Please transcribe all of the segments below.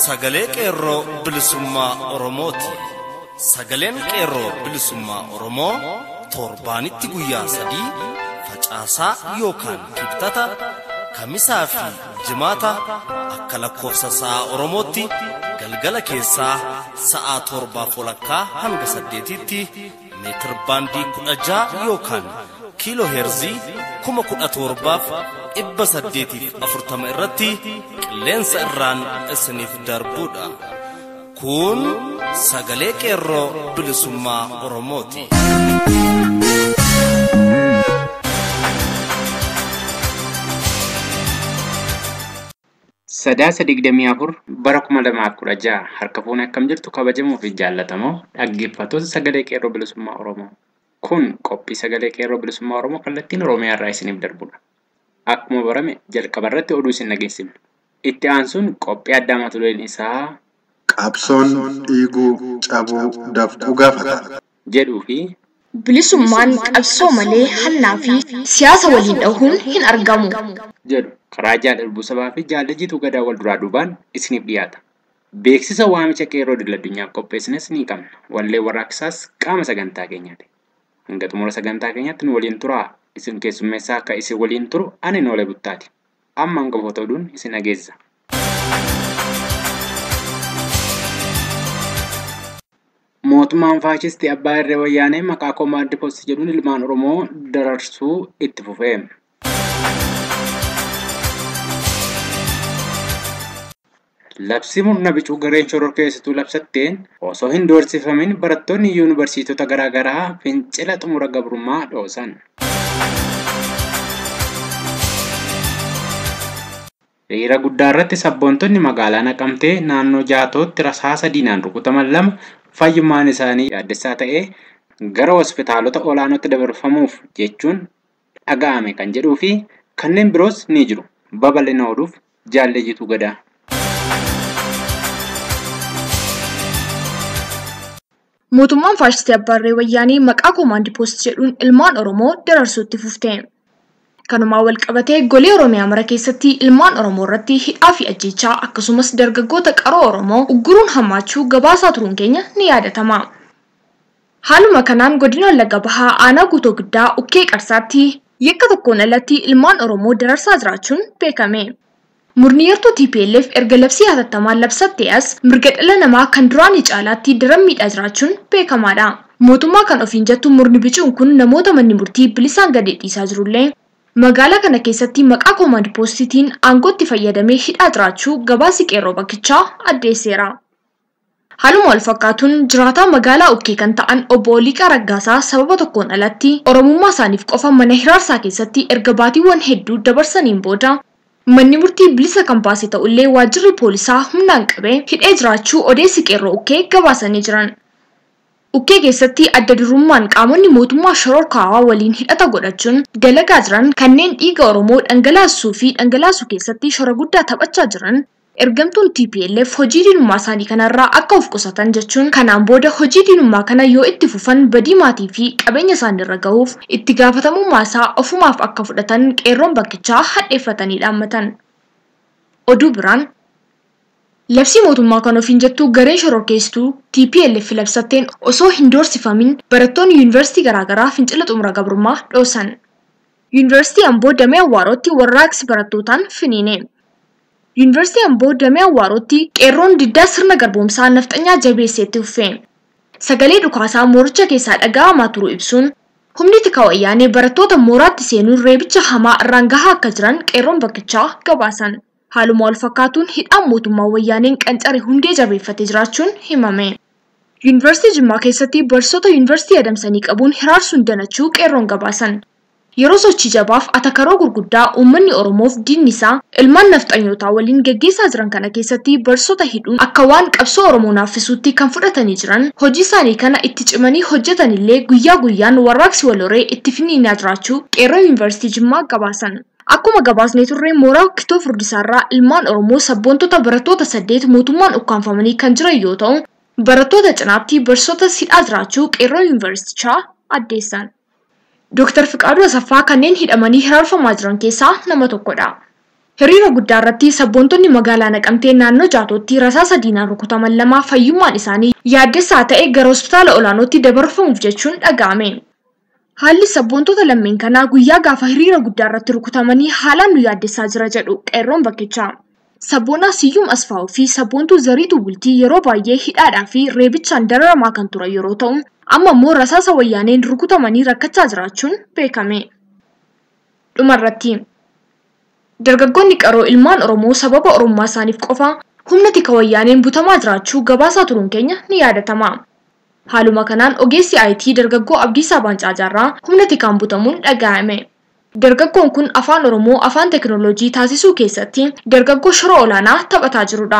Sagalee Qeerroo Bilisummaa Oromooti. Sagaleen Qeerroo Bilisummaa Oromoo torbaanitti guyyaa 3 facaasaa yookaan kibxata kamisaa fi jimaata akka lakkoofsa sa'a Oromootti galgala keessaa sa'a 7:30 hanga 8tti meetir baandii 16 yookaan kiiloo heerzii 17,840 irratti qilleensa irraan isiniif darbuudha. Kun sagalee Qeerroo Bilisummaa Oromooti. Sadaasa 24 bara 2016 harka fuunee akkam jirtu kabajamoo fi jaallatamoo dhaggeeffattoota sagalee Qeerroo Bilisummaa Oromoo. Kun qophii sagalee Qeerroo Bilisummaa Oromoo kallattiin Oromiyaa irraa isiniif darbudha. Akkuma barame jalqaba irratti oduu isin dhageessifna. Itti aansuun qophii addaa mata dureen isaa Qabsoon dhiiguu cabuu dafquu gaafata jedhuu fi Bilisummaan qabsoo malee hannaa fi siyaasa waliin dhahuun hin argamu jedhu karaa Jaal Sabaa fi Jaal Jituu Gadaa wal duraa duubaan isiniif dhiyaata. Beeksisa waamicha Qeerroo idil addunyaaf qopheessines ni qabna. Wallee warraaqsaas qaama sagantaa keenyaati. Hanga xumura sagantaa keenyaatti nu waliin turaa. Isin keessummeessaa akka isin waliin turu ani Noolee Buttaati. Amma hangafoota oduun isin dhageessisa. Mootummaan faashistii Abbaa Irree Wayyaanee maqaa Koomaand Poostii jedhuun ilmaan Oromoo dararsuu itti fufee. Labsii murna bicuu gareen shororkeessituu labsatteen osoo hin doorsifamin barattoonni yuunivarsiitota garaagaraa fincila xumura gabrummaa dhoosan. Hiriira guddaa irratti sabboontonni magaalaa Naqamtee naannoo Jaatootti rasaasa diinaan rukutaman 2 fayyummaan isaanii yaaddessaa ta'ee gara hospitaalota olaanootti dabarfamuuf jechuun dhaga'ame kan jedhuu fi kanneen biroos ni jiru. Babal'ina oduuf Jaal Jituu Gadaa. Mootummaan faashistii Abbaa Irree Wayyaanee maqaa Koomaand Poostii jedhuun ilmaan Oromoo dararsuutti fufte. Kanumaan wal qabatee golee Oromiyaa mara keessatti ilmaan Oromoo irratti hidhaa fi ajjeechaa akkasumas dargaggoota qaroo Oromoo ugguruun hammaachuu gabaasaa turuun keenya ni yaadatama. Haaluma kanaan godina Wallagga Bahaa aanaa Guutoo Giddaa Ukkee Qarsaatti yakka tokkoon alatti ilmaan Oromoo dararsaa jiraachuun beekame. Murni yartuu TPLF erga labsii hatattamaan labsattee as mirga dhala namaa kan duraanii caalaatti daran miidhaa jiraachuun beekamaadha. Mootummaa kan ofiin jettu murni bicuun kun namoota manni murtii bilisaan gadi dhiisaa jirullee magaalaa kana keessatti maqaa Koomaand Poostiitiin aangootti fayyadamee hidhaa jiraachuu gabaasi Qeerroo bakkichaa addeesseera. Haaluma wal fakkaatuun jiraataa magaalaa Ukkee kan ta'an obbo Oliiqaa Raggaasaa sababa tokkoon alatti Oromummaa isaaniif qofa mana hiraarsaa keessatti erga baatiiwwan hedduu dabarsaniin booda manni murtii bilisa kan baase ta'ullee waajjirri poolisaa humnaan qabee hidhee jiraachuu odeessi Qeerroo Ukkee gabaasanii jiran. Ukkee keessatti adda durummaan qaamonni mootummaa shororkaawaa waliin hidhata godhachuun dalagaa jiran kanneen dhiiga Oromoo dhangalaasuu fi dhangalaasuu keessatti shora guddaa taphachaa jiran ergamtuun TPLF hojii diinummaa isaanii kanarraa akka of qusatan jechuun kanaan booda hojii diinummaa kana yoo itti fufan badii maatii fi qabeenya isaaniirra gahuuf itti gaafatamummaa isaa ofumaaf akka fudhatan Qeerroon bakkichaa hadheeffatanii dhaammatan. Oduu biraan labsii mootummaa kan ofiin jettu gareen shororkeessituu TPLF labsatteen osoo hin doorsifamin barattoonni yuunivarsiitii garaagaraa fincila xumura gabrummaa dhoosan. Yuunivarsiitii Amboo Damee Awwaarootti warraaqsi barattootaan finiine. Yuunivarsiitii Amboo Damee Awwaarootti Qeerroon diddaa sirna garboomsaa nafxanyaa jabeesseetti fufe. Sagalee dhukaasaa mooricha keessaa dhaga'amaa turu ibsuun humni tikaa wayyaanee barattoota mooraatti seenuun reebicha hamaa irraan gahaa akka jiran Qeerroon bakkichaa gabaasan. Haaluma wal fakkaatuun hidhaan mootummaa wayyaaneen qancare hundee jabeeffatee jiraachuun himame. Yuunivarsiitii Jimmaa keessatti barsiisota yuunivarsiitii adamsanii qabuun hiraarsuun danachuu Qeerroon gabaasan. Yeroo sochii jabaaf atakaroo gurguddaa uummanni Oromoof diinni isaa ilmaan nafxanyootaa waliin gaggeessaa jiran kana keessatti barsiisota hidhuun akka waan qabsoo Oromoo naaffisuutti kan fudhatanii jiran hojii isaanii kana itti cimanii hojjetanillee guyyaa guyyaan warraaqsi wal horee itti finiinaa jiraachuu Qeerroo Yuunivarsiitii Jimmaa gabaasan. Akkuma gabaasnee turre mooraa Kitoo Furdisaarraa ilmaan Oromoo sabboontota barattoota 8 mootummaan ukkaanfamanii kan jiran yoo ta'u barattoota cinaatti barsiisota hidhaa jiraachuu Qeerroo Yuunivarsiitichaa addeessan. Dooktar Fiqaaduu Asaffaa kanneen hidhamanii hiraarfamaa jiran keessaa nama tokkodha. Hiriira guddaa irratti sabboontonni magaalaa Naqamtee naannoo Jaatootti rasaasa diinaan rukutaman lama fayyummaan isaanii yaaddessaa ta'e gara hospitaala olaanootti dabarfamuuf jechuun dhaga'ame. Haalli sabboontota lammeen kanaa guyyaa gaafa hiriira guddaa irratti rukutamanii haalaan nu yaaddessaa jira jedhu qeerroon bakkichaa. Sabboonaa Siyyum Asfaa'uu fi sabboontuu Zariituu Bultii yeroo baay'ee hidhaadhaa fi reebichaan dararamaa kan turan yeroo ta'u, amma immoo rasaasa wayyaaneen rukutamanii rakkachaa jiraachuun beekame. Dhumarratti dargaggoonni qaroo ilmaan Oromoo sababa Oromummaa isaaniif qofa humna tika wayyaaneen butamaa jiraachuu gabaasaa turuun keenya ni yaadatama. Haaluma kanaan ogeessi IT dargaggoo Abdiisaa Baancaa Jaarraa humna tikaan butamuun dhaga'ame. Dargaggoon kun afaan Oromoo afaan teekinooloojii taasisuu keessatti dargaggoo shoora olaanaa taphataa jirudha.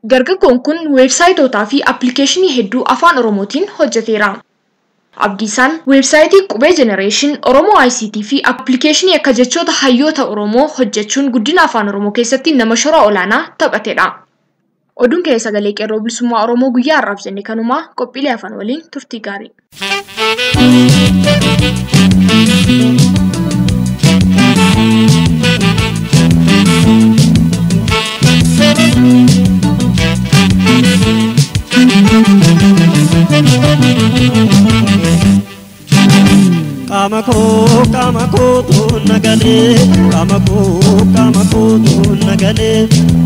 Dargaggoon kun weebsaayitootaa fi appilikeeshinii hedduu afaan Oromootiin hojjeteera. Abdiisaan weebsaayitii Qubee Jenereeshin, Oromoo ICT fi appilikeeshinii akka jechoota hayyoota Oromoo hojjechuun guddina afaan Oromoo keessatti nama shoora olaanaa taphatedha. Oduun keenya sagalee qeerroo bilisummaa Oromoo guyyaa har'aaf jenne kanumaa qophiilee afaan waliin turtii gaarii. Qaama koo qaama kootu nagalee qaama koo qaama kootu nagalee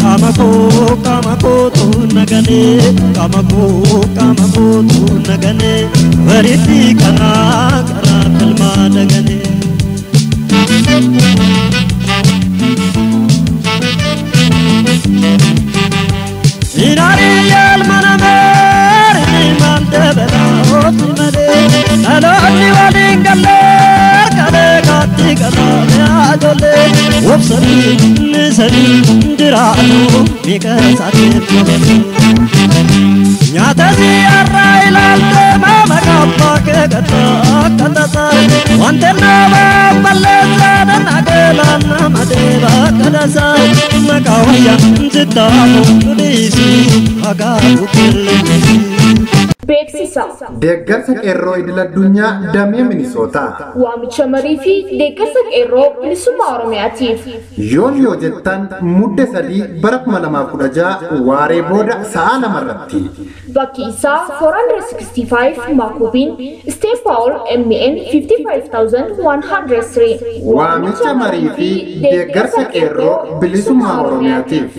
qaama koo qaama kootu nagalee qaama koo qaama kootu nagalee waritti karaa karaa filmaa dagalee. Inaari yaalmana meeri maal dabalaa ooti malee dhaloonni waliin gallee kalee kaatti qabaame ajoollee obsanii nisanii jiraatu miiqa isaatiif nyaata si'arraa ilaaltee maama kabbaa kee gattaa akka tasaa wanta nama balleessaa danaa keelaan nama deebaa akka tasaa maqaa wayyaa sittaamu dhiisii hagaatu qilleensi. Beeksisa. Deeggarsa qeerroo idil addunyaa damee Minisootaa. Waamicha marii fi deeggarsa qeerroo bilisummaa Oromiyaatiif. Yoon yoo jettan mudde 3 bara 2016 waaree booda sa'a 2 irratti. Bakki isaa 465 Makubiin State Paul MN 55103. Waamicha marii fi deeggarsa qeerroo bilisummaa Oromiyaatiif.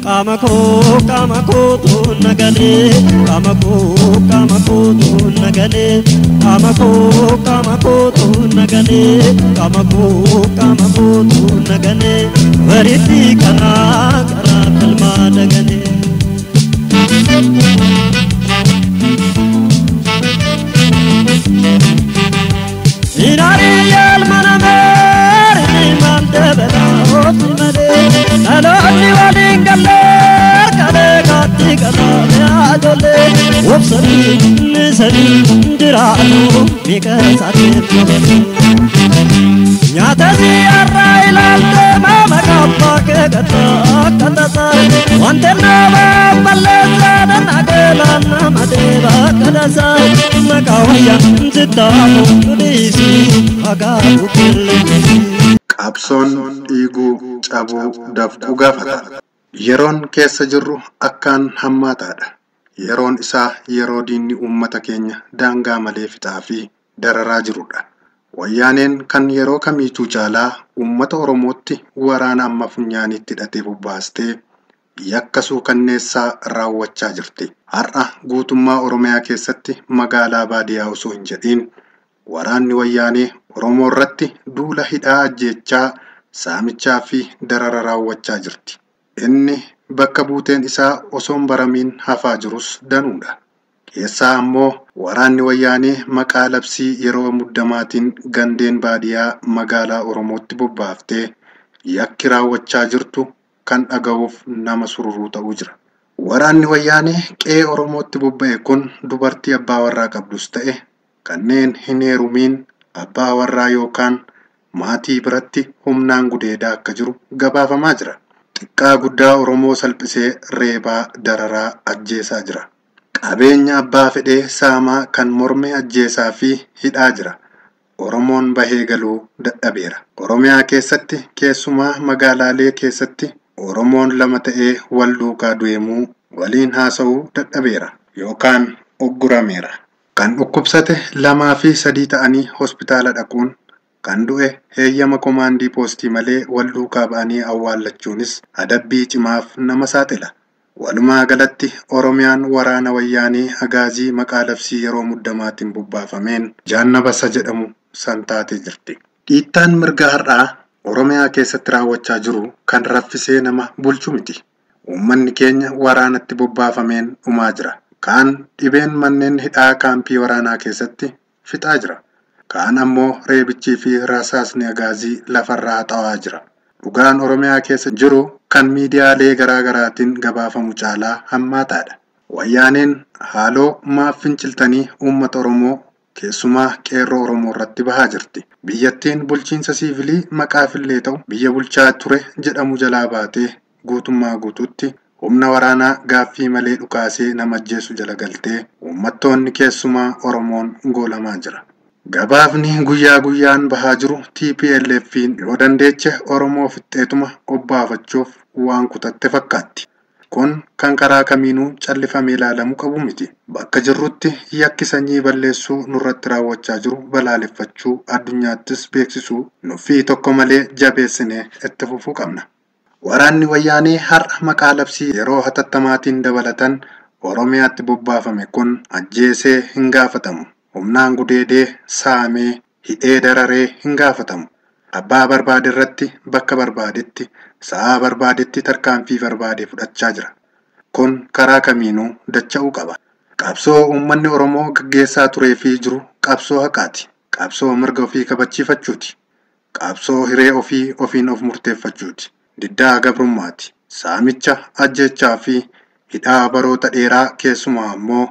Qaama koo qaama kootu nagalee qaama koo qaama kootu nagalee qaama koo qaama kootu nagalee qaama koo qaama kootu nagalee waritti karaa karaa filmaa dagalee. Inaari yaalmana meeri maal dabalaa ooti malee dhaloonni waliin gallee kalee kaatti qabaame ajoollee obsanii nisanii jiraatu miiqa isaatiif nyaata si'arraa ilaaltee maama kabbaa kee gattaa akka tasaa wanta nama balleessaa danaa keelaan nama deebaa akka tasaa maqaa wayyaa sittaamu dhiisii hagaatu qilleensi. Qabsoon dhiiguu cabuu dafquu gaafata. Yeroon keessa jirru akkaan hammaataadha. Yeroon isaa yeroo diinni uummata keenya daangaa malee fixaa fi dararaa jirudha. Wayyaaneen kan yeroo kamiituu caalaa uummata Oromootti waraana amma funyaanitti hidhatee bobbaastee yakka suukanneessaa raawwachaa jirti. Har'a guutummaa Oromiyaa keessatti magaalaa baadiyyaa osoo hin jedhiin waraanni wayyaanee Oromoo irratti duula hidhaa ajjeechaa, saamichaa fi darara raawwachaa jirti. Inni bakka buuteen isaa osoo hin baramiin hafaa jirus danuudha. Keessaa ammoo waraanni wayyaanee maqaa labsii yeroo muddamaatiin gandeen baadiyyaa magaalaa Oromootti bobbaaftee yakki raawwachaa jirtu kan dhaga'uuf nama sururuu ta'uu jira. Waraanni wayyaanee qe'ee Oromootti bobba'e kun dubartii abbaa warraa qabdus ta'e kanneen hin heerumiin abbaa warraa yookaan maatii biratti humnaan gudeedaa akka jiru gabaafamaa jira. Xiqqaa guddaa Oromoo salphisee reebaa dararaa ajjeesaa jira. Qabeenya abbaa fedhee saamaa kan morme ajjeesaa fi hidhaa jira. Oromoon bahee galuu dadhabeera. Oromiyaa keessatti keessumaa magaalaalee keessatti Oromoon lama ta'ee wal duukaa deemuu waliin haasa'uu dadhabeera yookaan uggurameera. Kan dhukkubsate 2 fi 3 ta'anii hospitaala dhaquun, kan du'e heeyyama komaandii poostii malee wal duukaa ba'anii awwaallachuunis adabbii cimaaf nama saaxila. Walumaa galatti Oromiyaan waraana wayyaanii agaazii maqaa labsii yeroo muddamaatiin bobbaafameen jaannabasa jedhamu san taatee jirti. Dhiittaan mirga har'aa Oromiyaa keessatti raawwachaa jiru kan raffisee nama bulchu miti. Uummanni keenya waraanatti bobbaafameen dhumaa jira. Kaan dhibeen manneen hidhaa kaampii waraanaa keessatti fixaa jira. Kaan ammoo reebichii fi rasaasni agaazii lafarraa xaawaa jira. Dhugaan Oromiyaa keessa jiru kan miidiyaalee garaa garaatiin gabaafamu caalaa hammaataadha. Wayyaaneen haaloo maaf finciltanii uummata Oromoo keessumaa qeerroo Oromoo irratti bahaa jirti. Biyyattiin bulchiinsa siivilii maqaafillee ta'u biyya bulchaa ture jedhamu jalaa baatee guutummaa guutuutti humna waraanaa gaaffii malee dhukaasee nama ajjeesu jala galtee uummattoonni keessumaa Oromoon goolamaa jira. Gabaafni guyyaa guyyaan bahaa jiru TPLF'n yoo dandeeche Oromoo fixxeetuma obbaafachuuf waan kutatte fakkaatti. Kun kan karaa kamiinuu callifamee ilaalamuu qabu miti. Bakka jirrutti yakki sanyii balleessuu nurratti raawwachaa jiru balaaleffachuu addunyaattis beeksisuu nuffii tokko malee jabeessinee itti fufuu qabna. Waraanni wayyaanee har'a maqaa labsii yeroo hatattamaatiin dabalatan Oromiyaatti bobbaafame kun ajjeesee hin gaafatamu. Humnaan gudeedee saamee hidhee dararee hin gaafatamu. Abbaa barbaade irratti bakka barbaadetti sa'aa barbaadetti tarkaanfii barbaade fudhachaa jira. Kun karaa kamiinuu dacha'uu qaba. Qabsoo uummanni Oromoo gaggeessaa turee fi jiru qabsoo haqaati. Qabsoo mirga ofii kabachiifachuuti. Qabsoo hiree ofii ofiin of murteeffachuuti. Diddaa gabrummaati. Saamicha ajjechaa fi hidhaa baroota dheeraa keessumaa ammoo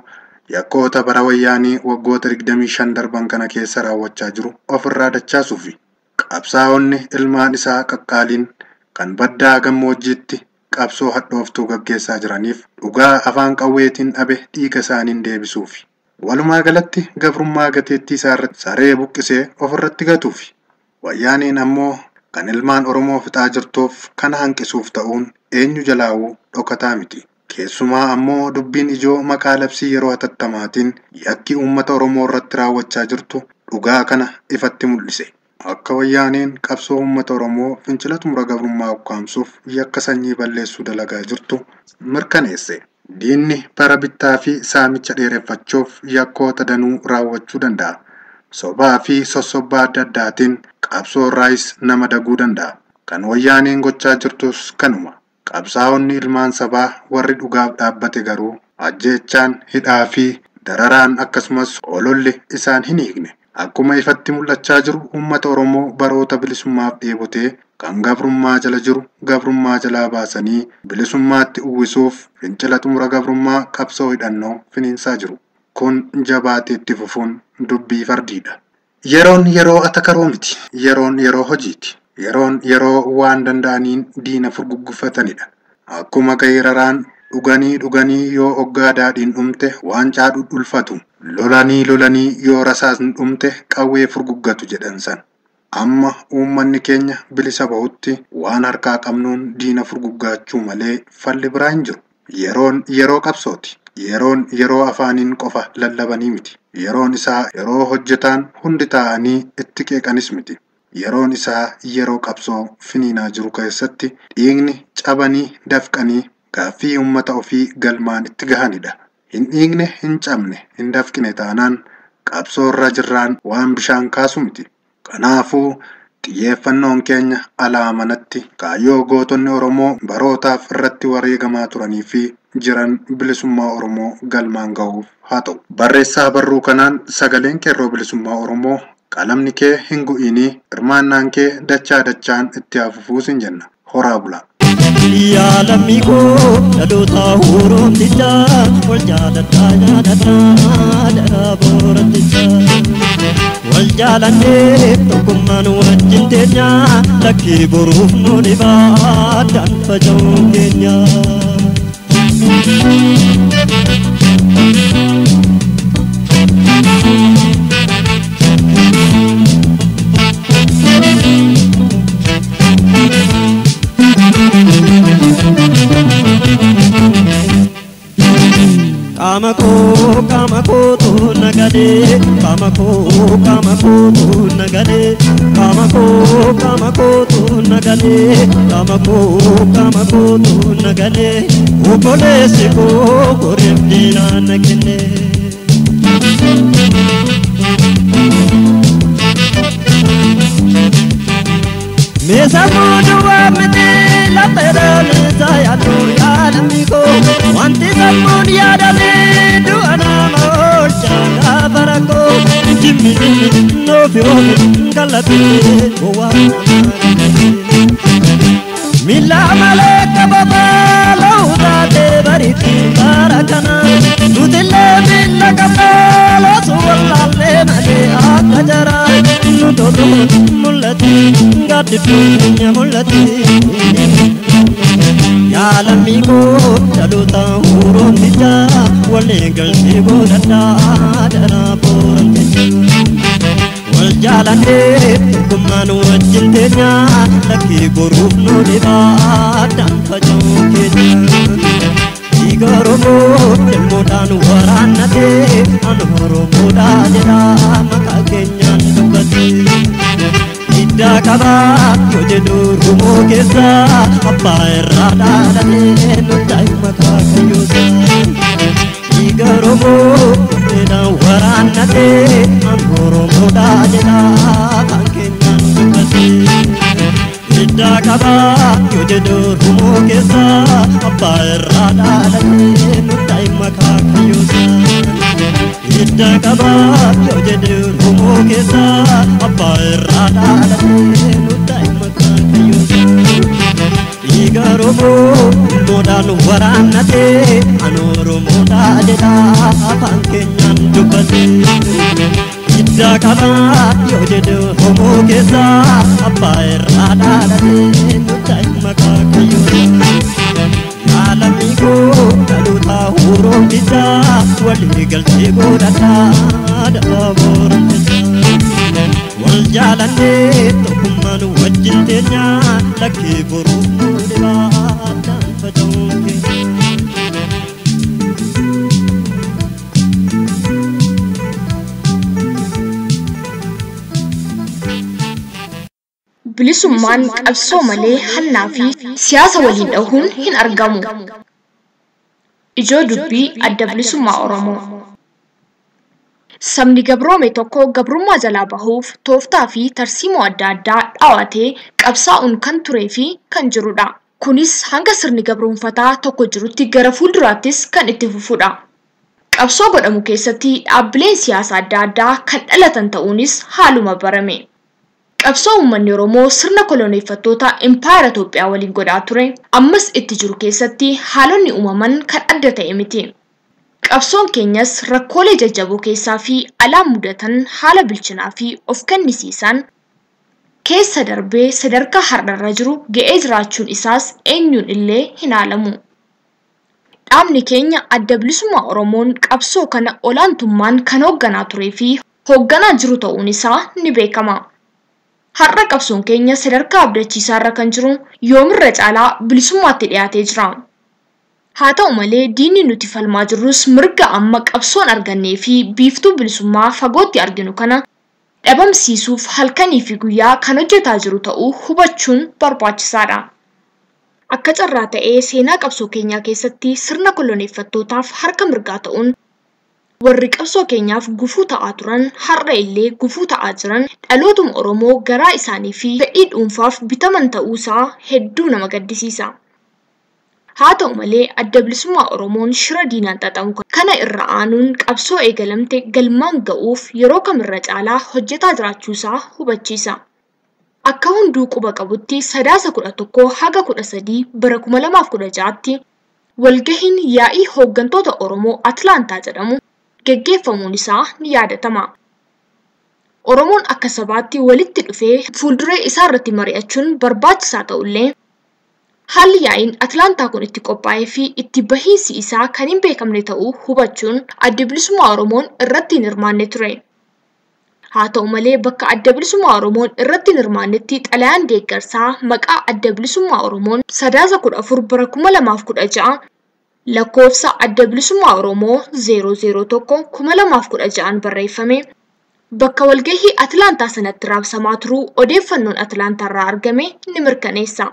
yakkoota bara wayyaanii waggoota 25 darban kana keessa raawwachaa jiru ofirraa dachaasuufi. Qabsaa'onni ilmaan isaa qaqqaaliin kan baddaa gammoojjiitti qabsoo hadhooftuu gaggeessaa jiraniif dhugaa afaan qawweetiin dhabe dhiiga isaaniin deebisuufi. Walumaa galatti gabrummaa gateettii isaa irratti saree buqqisee ofirratti gatuufi. Wayyaaniin ammoo kan ilmaan Oromoo fixaa jirtuuf kana hanqisuuf ta'uun eenyu jalaawuu dhokataa miti. Keessumaa ammoo dubbiin ijoo maqaa labsii yeroo hatattamaatiin yakki uummata Oromoo irratti raawwachaa jirtu dhugaa kana ifatti mul'ise. Akka wayyaaneen qabsoo uummata Oromoo fincila xumura gabrummaa ukkaamsuuf yakka sanyii balleessuu dalagaa jirtu mirkaneesse. Diinni bara bittaa fi saamicha dheereffachuuf yakkoota danuu raawwachuu danda'a. Sobaa fi sossobbaa adda addaatiin qabsoo irraayis nama daguu danda'a. Kan wayyaaneen gochaa jirtus kanuma. Qabsaa'onni ilmaan sabaa warri dhugaaf dhaabbate garuu ajjeechaan hidhaa fi dararaan akkasumas ololli isaan hin hiikne. Akkuma ifatti mul'achaa jiru uummata Oromoo baroota bilisummaaf dheebotee kan gabrummaa jala jiru gabrummaa jalaa baasanii bilisummaatti uwwisuuf fincila xumura gabrummaa qabsoo hidhannoo finiinsaa jiru. Kun jabaatee itti fufuun dubbii fardiidha. Yeroon yeroo atakaroo miti. Yeroon yeroo hojiiti. Yeroon yeroo waan danda'aniin diina furguggufatanidha. Akkuma gayraraan dhuganii dhuganii yoo oggaa daadhiin dhumte waancaa dhudhulfatu. Lolanii lolanii yoo rasaasni dhumte qawwee furguggatu jedhan san. Amma uummanni keenya bilisa bahutti waan harkaa qabnuun diina furguggaachuu malee falli biraa hin jiru. Yeroon yeroo qabsooti. Yeroon yeroo afaaniin qofa lallabanii miti. Yeroon isaa yeroo hojjetaan hundi taa'anii itti qeeqanis miti. Yeroon isaa yeroo qabsoo finiinaa jiru keessatti dhiigni cabanii dafqanii gaaffii uummata ofii galmaan itti gahanidha. Hin dhiigne, hin cabne, hin dafqine taanaan qabsoo irra jirraan waan bishaan kaasu miti. Kanaafuu xiyyeeffannoon keenya alaa manatti kaayyoo gootonni Oromoo barootaaf irratti wareegamaa turanii fi jiran bilisummaa Oromoo galmaan gahuuf haa ta'u. Barreessaa barruu kanaan sagaleen qeerroo bilisummaa Oromoo qalamni kee hin gu'inii hirmaannaan kee dachaa dachaan itti haa fufuus hin jenna. Horaa bulaa. Yaa lammii koo dhaloota hurumtichaa wal jaaladhaa yaadadhaa dhala boorantichaa. Wal jaalannee tokkummaan wajjin teenya lakkii boruuf nu dhibaa addaan faca'uun keenya. Qaama koo qaama kootu nagadee qaama koo qaama kootu nagadee qaama koo qaama kootu nagadee qaama koo qaama kootu nagadee obboleessi koo goreef diinaa na kenne. Meeshaa duwwaa miti lafeedhaan isaa yaadu yaadamni koo wanti sammuun yaadame du'a nama oolcha gaafa rakkoo jimmi jimmi noofi oofi kallattii gowwaa miila malee qababaa la'uu taatee bariitti bara kana nutillee miila qabnaa loosu wallaallee malee akka jaraa nu tolu mul'ati gaaddidduun keenya mul'ati. Yaa lammii koo dhaloota hurumtichaa waliin galtee godhadhaa dhala boorantichaa. Wal jaalannee tokkummaan wajjin teenya lakkii boruuf nu dhibaa addaan faca'uun keenya. Dhiiga Oromoo ilmoodhaan waraannatee ani Oromoodhaa jedhaa maqaa keenyaan dubbate. Hiddaa qabaa yoo jedhu Oromoo keessa abbaa irraa dhaalatee nutti maqaa kayyoosa. Dhiiga Oromoo ilmoodhaan waraannatee ani Oromoodhaa jedhaa afaan keenyaan dubbate. Hiddaa qabaa yoo jedhu Oromoo keessa abbaa irraa dhaalatee nutti maqaa kayyoosa. Hiddaa qabaa yoo jedhu Oromoo keessa abbaa irraa dhaalatee nutti maqaa kayyoosa. Dhiiga Oromoo ilmoodhaan waraannatee ani Oromoodhaa jedhaa afaan keenyaan dubbate. Hiddaa qabaa yoo jedhu Oromoo keessa abbaa irraa dhaalatee nutti maqaa kayyoosa. Yaa lammii koo dhaloota hurumtichaa walii galtee godhadhaa dhala boorantichaa. Wal jaalannee tokkummaan wajjin teenya lakkii boruuf nu dhibaa addaan faca'uun keenya. Bilisummaan qabsoo malee hannaa fi siyaasa waliin dhahuun hin argamu. Ijoo dubbii adda bilisummaa Oromoo. Sabni gabroome tokko gabrummaa jalaa bahuuf tooftaa fi tarsiimoo adda addaa dhaawatee qabsaa'uun kan turee fi kan jirudha. Kunis hanga sirni gabroonfataa tokko jirutti gara fuulduraattis kan itti fufudha. Qabsoo godhamu keessatti dhaabbileen siyaasaa adda addaa kan dhalatan ta'uunis haaluma barame. Qabsoo uummanni Oromoo sirna koloneeffattoota Impaayera Itoophiyaa waliin godhaa ture ammas itti jiru keessatti haalonni uumaman kan adda ta'e miti. Qabsoon keenyas rakkoolee jajjaboo keessaa fi alaa mudatan haala bilchinaa fi of kennisiisan keessa darbee sadarkaa har'arra jiru ga'ee jiraachuun isaas eenyuun illee hin haalamu. Dhaabni keenya adda bilisummaa Oromoon qabsoo kana olaantummaan kan hoogganaa turee fi hoogganaa jiru ta'uun isaa ni beekama. Har'a qabsoon keenya sadarkaa abdachiisaarra kan jiru yoomirra caalaa bilisummaatti dhiyaatee jira. Haa ta'u malee diinni nuti falmaa jirrus mirga amma qabsoon argannee fi biiftuu bilisummaa fagootti arginu kana dhabamsiisuuf halkanii fi guyyaa kan hojjetaa jiru ta'uu hubachuun barbaachisaadha. Akka carraa ta'ee seenaa qabsoo keenyaa keessatti sirna koloneeffattootaaf harka mirgaa ta'uun warri qabsoo keenyaaf gufuu ta'aa turan har'a illee gufuu ta'aa jiran dhalootuma Oromoo garaa isaanii fi fedhii dhuunfaaf bitaman ta'uusaa hedduu nama gaddisiisa. Haa ta'u malee adda bilisummaa Oromoon shira diinaan xaxamu kana irra aanuun qabsoo eegalamte galmaan ga'uuf yeroo kamirra caalaa hojjetaa jiraachuusaa hubachiisa. Akka hunduu quba qabutti Sadaasa 11 haga 13 bara 2016tti walgahiin yaa'ii hooggantoota Oromoo Atlaantaa jedhamu geggeeffamuun isaa ni yaadatama. Oromoon akka sabaatti walitti dhufee fuulduree isaa irratti mari'achuun barbaachisaa ta'ullee haalli yaa'iin Atlaantaa kun itti qophaa'ee fi itti bahiinsi isaa kan hin beekamne ta'uu hubachuun Adda Bilisummaa Oromoon irratti hin hirmaanne ture. Haa ta'u malee bakka Adda Bilisummaa Oromoon irratti hin hirmaannetti xalayaan deeggarsaa maqaa Adda Bilisummaa Oromoon Sadaasa 14 bara 2016 lakkoofsa Adda Bilisummaa Oromoo 001 2016 barreeffame bakka walgahii Atlaantaa sanatti raabsamaa turuu odeeffannoon Atlaantaa irraa argame ni mirkaneessa.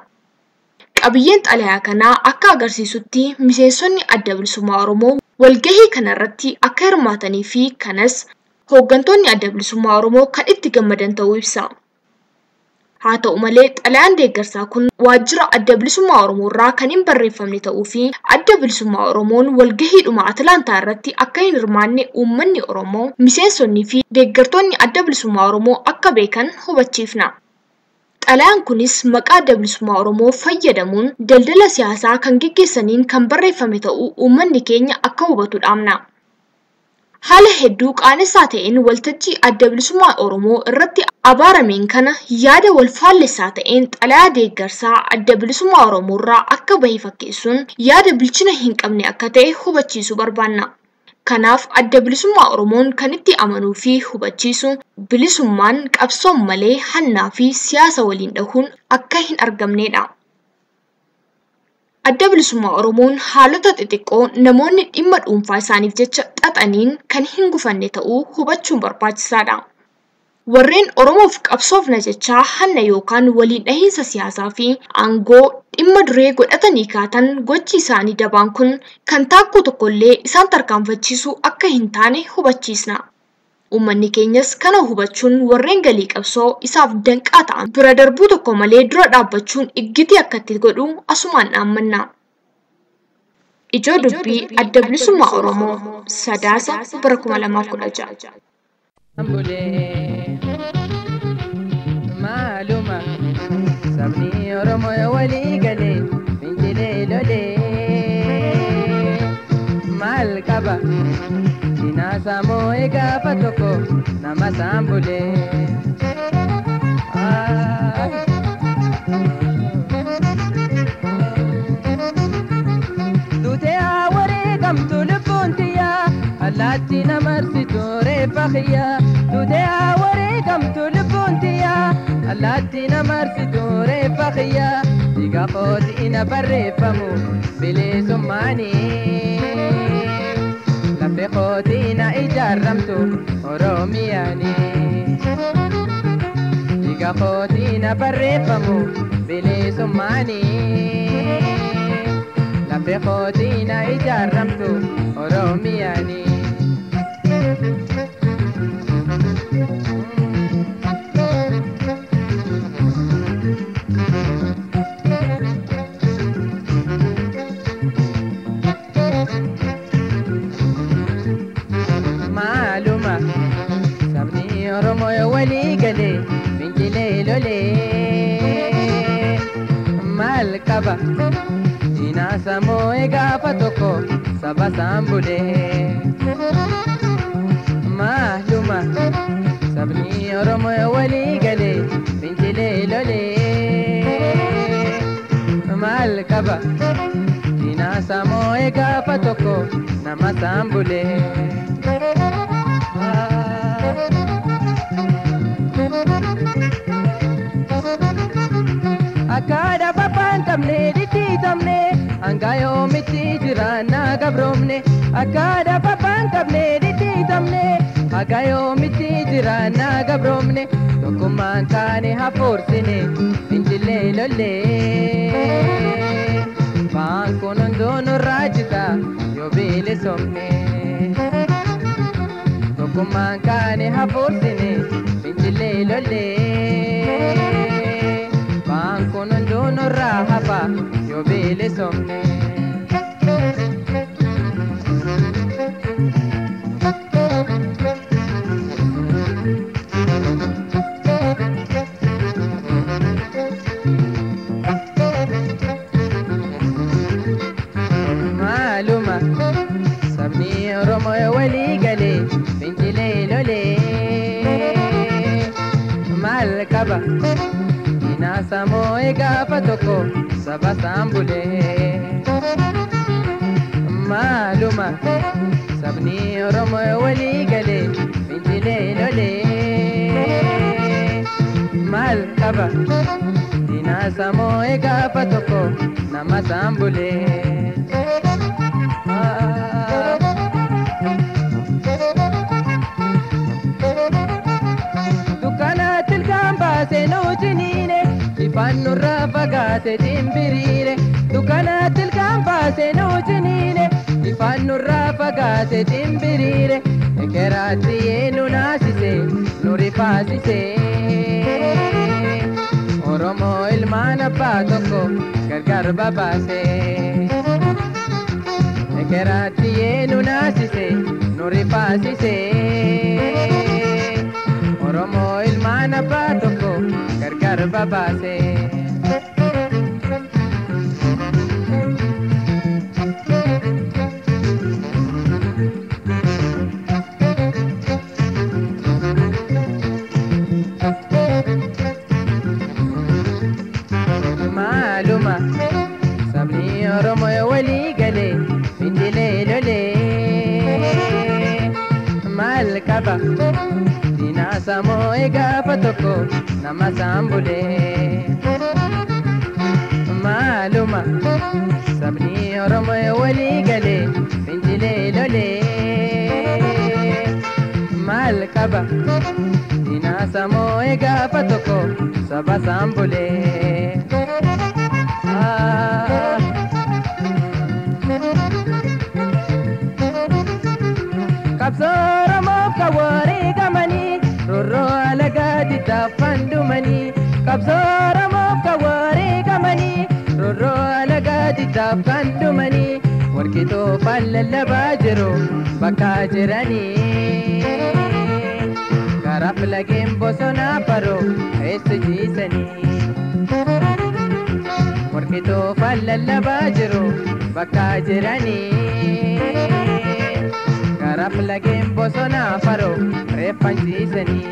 Qabiyyeen xalayaa kanaa akka agarsiisutti miseensonni Adda Bilisummaa Oromoo walgahii kanarratti akka hirmaatanii fi kanas hooggantoonni Adda Bilisummaa Oromoo kan itti gammadan ta'uu ibsa. Haa ta'u malee xalayaan deeggarsaa kun waajjira Adda Bilisummaa Oromoo irraa kan hin barreeffamne ta'uu fi Adda Bilisummaa Oromoon walgahiidhuma Atlaantaa irratti akka hin hirmaanne uummanni Oromoo, miseensonnii fi deeggartoonni Adda Bilisummaa Oromoo akka beekan hubachiifna. Xalayaan kunis maqaa Adda Bilisummaa Oromoo fayyadamuun daldala siyaasaa kan geggeessaniin kan barreeffame ta'uu uummanni keenya akka hubatu dhaamna. Haala hedduu qaanessaa ta'een waltajjii Adda Bilisummaa Oromoo irratti abaarameen kana yaada wal faallessaa ta'een xalayaa deeggarsaa Adda Bilisummaa Oromoo irraa akka bahe fakkeessuun yaada bilchina hin qabne akka ta'e hubachiisuu barbaanna. Kanaaf Adda Bilisummaa Oromoon kan itti amanuu fi hubachiisu bilisummaan qabsoon malee hannaa fi siyaasa waliin dhahuun akka hin argamnedha. Adda Bilisummaa Oromoon haalota xixiqqoo namoonni dhimma dhuunfaa isaaniif jecha xaxaniin kan hin gufanne ta'uu hubachuun barbaachisaadha. Warreen Oromoof qabsoofna jechaa hanna yookaan waliin dhahiinsa siyaasaa fi aangoo dhimma duree godhatanii kaatan gochi isaanii dabaan kun kan taakkuu tokkollee isaan tarkaanfachiisu akka hin taane hubachiisna. Uummanni keenyas kana hubachuun warreen galii qabsoo isaaf danqaa ta'an bira darbuu tokko malee dura dhaabbachuun iggitii akka itti godhu asumaan dhaammanna. Ijoo dubbii Adda Bilisummaa Oromoo Sadaasa bara 2016. Maaluma sabni Oromoo walii galee fincilee lolee maal qaba dinaasaa moo'ee gaafa tokko nama saambulee. Duutee haa wareegamtu lubbuun tiyyaa allaatti namarsitu reeffa kiyyaa. Duutee haa wareegamtu lubbuun tiyyaa allaatti namarsitu reeffa kiyyaa. Dhiiga kooti ina barreeffamu bilisummaanii. Lafee kooti ina ijaarramtu Oromiyaanii. Dhiiga kooti ina barreeffamu bilisummaanii. Lafee kooti ina ijaarramtu Oromiyaanii. Maaluma sabni Oromoo walii galee fincilee lolee maal qaba dinaasa moo'ee gaafa tokko saba saambulee. Maaluma sabni Oromoo walii galee fincilee lolee maal qaba dinaasa moo'ee gaafa tokko nama saambulee. Akkaadha pappaan qabne dhidhiitamne hanga yoomitti jiraannaa gabroomne. Akkaadha pappaan qabne dhidhiitamne hanga yoomitti jiraannaa gabroomne. Tokkummaan kaane hafuursine fincilee lollee. Ba'aan kun hunduu nurraa jita yoo bilisomne. Tokkummaan kaane hafuursine fincilee lollee. Ba'aan kun hunduu nurraa hafa yoo bilisomne. Maaluma sabni Oromoo walii galee fincilee lolee maal qaba diinaa moo'ee gaafa tokko saba isaan bulee. Maaluma sabni Oromoo walii galee fincilee lolee maal qaba diinaa moo'ee gaafa tokko nama isaan bulee. Dukkana tilkaan baasee nuujiniine ifaan nurraa fagaate dimbiriire. Dukkana tilkaan baasee nuujiniine ifaan nurraa fagaate dimbiriire. Ekeraatti yeenu naasise nu rifaasise. Oromoo ilmaan abbaa tokko gargar babaase. Ekeraatti yeenu naasise nu rifaasise. Oromoo ilmaan abbaa tokko gargar babaase. Maaluma sabni Oromoo walii galee fincilee lolee maal qaba diinaa moo'ee gaafa tokko nama isaan bulee. Maaluma sabni Oromoo walii galee fincilee lolee maal qaba diinaa moo'ee gaafa tokko saba isaan bulee. Qabsoo Oromoof kan wareegamanii roorroo alagaa diddaafan dhumanii. Qabsoo Oromoof kan wareegamanii roorroo alagaa diddaafan dhumanii. Warqitoo lallabaa jiru bakka jiranii. Karaaf lageen bosonaa faroo eessa jiisanii. Warqitoo lallabaa jiru bakka jiranii. Karaaf lageen bosonaa faroo reeffan ciisanii.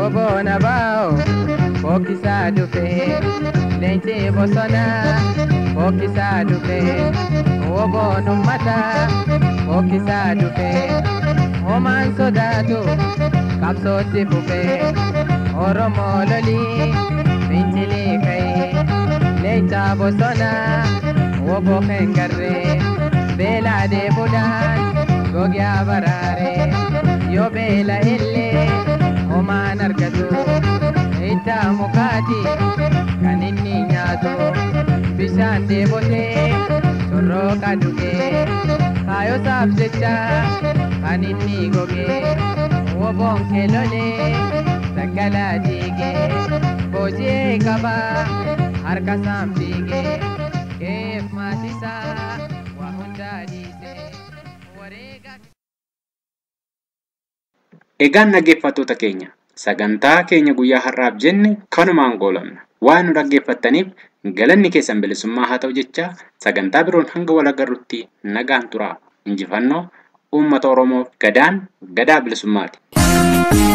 Oboon abaa'o fokkisaa dhufee leenci bosonaa fokkisaa dhufee oboon uummataa fokkisaa dhufee homaan sodaatu qabsootti fufee Oromoo lolii fincilee ka'ee leenca bosonaa oboo hin beelaa deemuudhaan gogaa baraaree yoo beela illee homaan argatu iddaa mukaati kan inni nyaatu bishaan deebotee sorrooqa dhugee kaayosaaf jecha kan inni gogee woboon keelolee daggalaa diigee booji'ee qabaa harka isaan fiigee keef maatisaa waa hundaa dhiisee wareega. Egaan dhaggeeffattoota keenya sagantaa keenya guyyaa har'aaf jenne kanumaan goolabna. Waan nu dhaggeeffattaniif galanni keessan bilisummaa haa ta'u jecha sagantaa biroon hanga wal agarrutti nagaan turaa. Injifannoo uummata Oromoof gadaan gadaa bilisummaati.